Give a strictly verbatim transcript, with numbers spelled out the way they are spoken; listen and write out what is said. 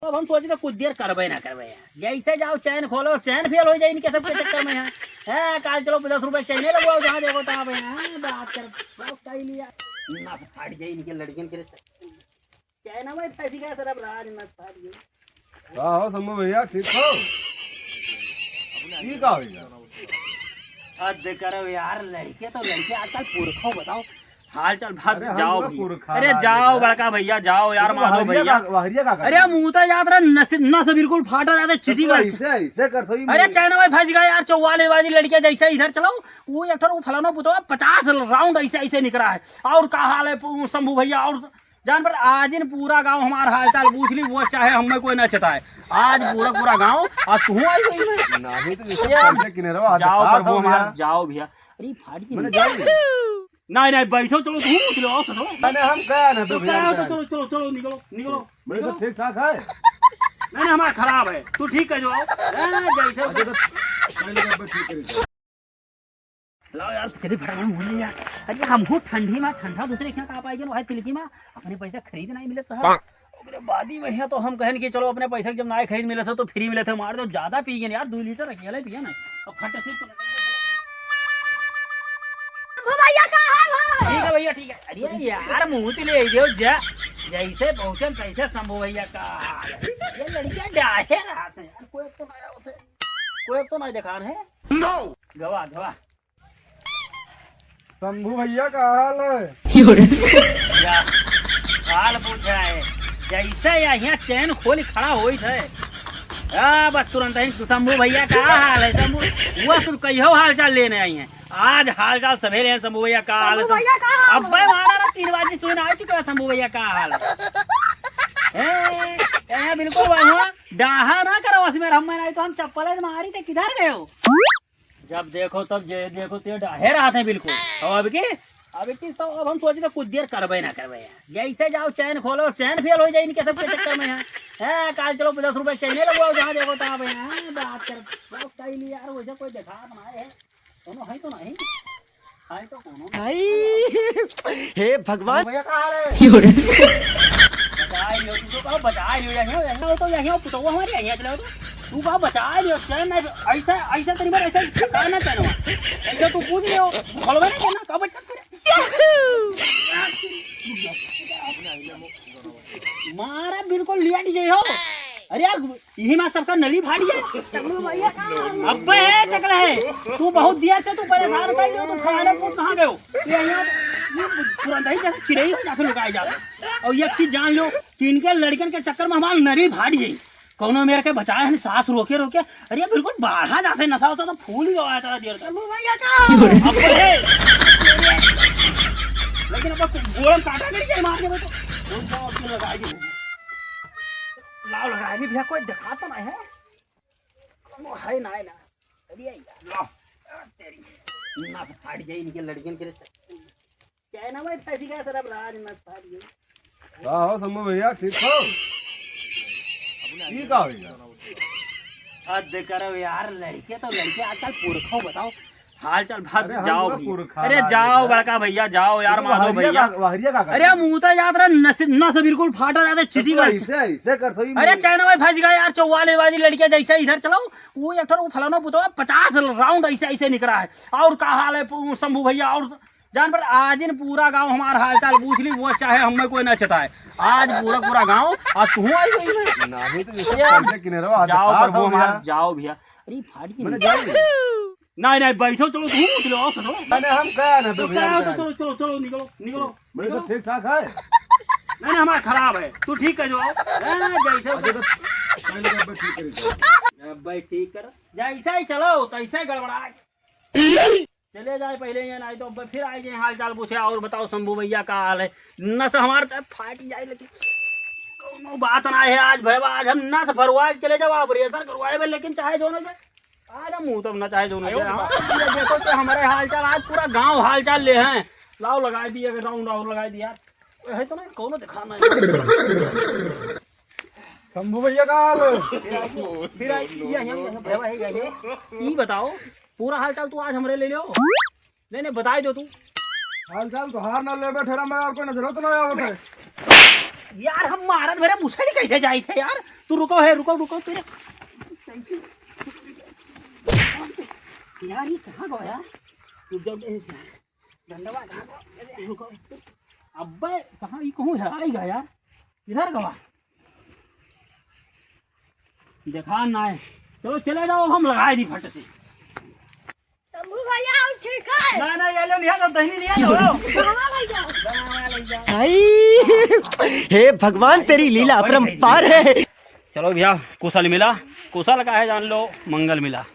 अब हम सोचे तो कुछ देर करबे ना करबे यार, जैसे जाओ चैन खोलो, चैन फेल हो जाए इनके सबके चक्कर में। यहाँ है, काल चलो दस रुपए चैने लगवाओ, जहाँ देखो तहाँ पे। हाँ, बात कर, बहुत कह लिया। नस फाट जाए इनके लड़कियन के चक्कर में। चैन में फंस गया सर, अब राज नस फाट गई। का हो शंभू भैया, ठीक हो? ठीक हो भैया? हद करो यार, लड़के तो लड़के, आजकल पुरखो बताओ, हाल चाल भाग। अरे हम जाओ तो भैया। पुरखा अरे राज जाओ भैया। बड़का भैया, जाओ यार, तो माधो वहरिया भैया। का, वहरिया का अरे करते हैं? मुंह तो याद रहा, नस, नस बिल्कुल फाटा जाता, तो चिटिक तू रहा। ऐसे, ऐसे करते ही अरे नहीं। चाइना में फंस गया यार, चौवालीस वाली लड़कियां जैसे इधर चलो, वो एक ठो फलाना पुतवा पचास राउंड ऐसे, ऐसे निकला है। और का हाल है पु-, शंभू भैया? और जान पर आज इन पूरा गांव हमार हाल चाल पूछ ली, वो चाहे हमें कोई ना चताए। आज पूरा, पूरा गांव, आज तू आई गई मैं। नहीं तो जैसे ये पहले किने रहो, आज जाओ दिखा प्रभु दो हमार, यार। जाओ भैया। अरे फाट की मैंने नहीं। जान ली। नहीं, नहीं, बैठो, चलो, तुम निकलो, आओ, चलो। मैंने हम कहा ना, तो तो कहा, तो भैया, चलो, चलो, चलो, निकलो, निकलो, मैंने तो निकलो। ठीक ठाक है। नहीं, नहीं, हमारा खराब है, तू ठीक कर दो, आओ। हाँ, जैसे अच्छा, तो पहले तो ठीक करेंगे। लाओ यार, चली फटाफट मुँह ले यार। अरे, हमहू ठंडी में ठंडा दूसरे के यहाँ का पाएगी ना, भाई, तिलकी में अपने पैसे खरीद नहीं मिले तो है। ओकरे बाद ही भैया तो हम कहन कि चलो अपने पैसे के जब ना खरीद मिले थे तो फ्री मिले थे, मार दो, ज्यादा पी गए यार, दो लीटर अकेले पिए ना। अब फट से तो शंभू भैया का हाल है? ठीक है भैया, ठीक है। अरे यार, मुँह तो ले दो जा, जैसे पहुँचन तैसे शंभू भैया का हाल है। ये लड़कियाँ डाहे रहा थे यार, कोई तो नया होते, कोई तो नया दिखान है। नो। गवा, गवा। शंभू भैया का हाल है? या, हाल पूछ रहा है। जैसे या यहाँ चैन खोल खड़ा होई थे। आ, बस तुरंत ही शंभू भैया का हाल है, शंभू। वो सुन कहियो हाल चाल लेने आई हैं। आज हाल चाल सभे ले हैं शंभू भैया का हाल है शंभू तो। भैया का हाल अब्बे है? मारा ना तीन बाजी सुन आ चुका है शंभू भैया का हाल है। ए, यहाँ बिल्कुल वहाँ डाहा ना करो, असमेर हम नहीं तो हम चप्पल से मारी थे, किधर गए हो? जब देखो तब जे देखो ते डाहे रहत है बिल्कुल। तो अब की, अब की तो अब हम सोचे तो कुछ देर करबे ना करबे यार। जैसे जाओ चैन खोलो, चैन फेल हो जाए इनके सबके चक्कर में। यहाँ है, काल चलो दस रुपए चैने लगवाओ, जहाँ देखो तहाँ पे। हाँ, बात कर, बहुत कह लिया यार, वैसे कोई देखा तो ना है, कोनो है तो नहीं, है तो कोनो नहीं। आई, हे भगवान। भैया कहाँ रे? क्यों रे? बचाई लियो, तू तो कहो बचाई लियो, यहाँ, यहाँ तो यहाँ पुतवा हमारी यहाँ चले तो। तू कहा बचा लियो, चैन नहीं, ऐसा, ऐसा तेरी बार ऐसा खसकाना चैन हुआ। ऐसा तू पूछ लियो, खोलवे ना चैन, कब बचा तेरे? मारा बिल्कुल लिया डीजे हो। अरे यार, यही माँ सबका नली फाड़ी है। शंभू भैया का हाल है? अब्बे है टकला है, तू बहुत दिया से तू परेशान कर लियो, तू फलाने को कहाँ गयो? ये यहाँ, ये तुरंत ही जैसे चिड़ई हो जाके लुकाए जाते। और ये चीज जान लो कि इनके लड़कन के चक्कर में हमारा नली फाड़ी है। कौनो मेरे के बचाए हैं, सास रोके रोके, अरे बिल्कुल बाढ़ा जाते, नशा होता तो फूल ही गवाया था देर से। शंभू भैया का? अब बोले। लेकिन अब गोड़म काटा नहीं जाए मार के तो। कौन सा आपके लगाई दी? लाओ लगाई दी भैया, कोई दिखा तो नहीं है। कौनो है ना, है ना। अरे यार, लाओ। तेरी नस फाड़ जाए इनके लड़कियन के। चाइना में फंस गया सर, अब राज नस फाड़ गई। का हो शंभू भैया, ठीक हो? ठीक हो भैया? हद करो यार, लड़के तो लड़के, आजकल पुरखो बताओ, हाल चाल भाग अरे हम जाओ तो भैया। पुरखा अरे राज जाओ भैया। बड़का भैया, जाओ यार, तू माधो वहरिया भैया। का, वहरिया का अरे करते? मुँह तो याद रहा, नस, नस बिल्कुल फाटा जाता, तो चिटिक तू रहा। ऐसे, ऐसे करते ही अरे नहीं। चाइना में फंस गया यार, चौवालीस वाली लड़कियाँ जैसे इधर चलाओ, वो एक ठो फलाना पुतवा पचास राउंड ऐसे, ऐसे निकला है। और का हाल है पु-, शंभू भैया? और जान पर आज इन पूरा गांव हमार हालचाल पूछ ली, वो चाहे हमें कोई ना चताए। आज पूरा, पूरा गांव, आज तू आई गई मैं। नहीं तो जैसे ये पहले किने रहो, आज जाओ दिखा प्रभु दो हमार, यार। जाओ भैया। अरे फाट की मैंने नहीं। जान ली। नहीं, नहीं, बैठो, चलो, तू उठ लो, आओ, चलो। मैंने हम कहा ना, तो तो भैया, कहा, तो जान। चलो, चलो, चलो, निकलो, निकलो, मैंने तो निकलो। ठीक ठाक है। नहीं, नहीं, हमारा खराब है, तू ठीक कर दो, आओ। हाँ, जैसे अच्छा, तो पहले तो अब ठीक करेंगे। अब भाई ठीक करो, जैसा ही चलो, तैसा ही गड़बड़ा। चले जाए पहले यहाँ, नहीं तो अब फिर आए जाए हाल चाल पूछे, और बताओ शंभू भैया का हाल है? नस हमार चाहे फाट जाए, लेकिन कौनो बात ना है। आज भैया, आज हम नस भरवा के चले जाओ, ऑपरेशन करवाए बे, लेकिन चाहे जो ना जाए, आज हम मुँह तब ना चाहे जो ना जाए। हाँ, ये देखो तो हमारे हाल चाल, आज पूरा गांव हाल चाल ले हैं। लाओ लगाए दिए, राउंड और लगाए दिया। है तो ना, कौनो दिखा ना है। शंभू भैया का हाल है? फिर आई, फिर आई, ये, ये, ये, भैया, ये, ये, ये। ई बताओ, पूरा हाल चाल तू आज हमरे ले लियो। नहीं, नहीं, बताई दो तू। हाल चाल तोहार ना लेबे ठेरा में और कोई नजरो तो ना आवत है। यार, हम मारत भरे मुसरी कैसे जाई थे यार? तू रुको है, रुको, रुको, तेरे यार, ये कहाँ गवा यार? रुक जाओ, ए, डंडवा कहाँ गवा? अरे, रुको। अब्बे, कहाँ ये कहूँ हेराई गया यार? किधर गवा? देखा ना है। चलो, चले जाओ, हम लगाए दी फट से। शंभू भैया, और ठीक है? ना, ना, ये लो, लिया लो, दही लिया लो, लो। कहाँ ले जाओ? बना ले जाओ। आई, हे भगवान, तेरी लीला अपरंपार है। चलो भैया, कुशल मिला, कुशल का है जान लो, मंगल मिला।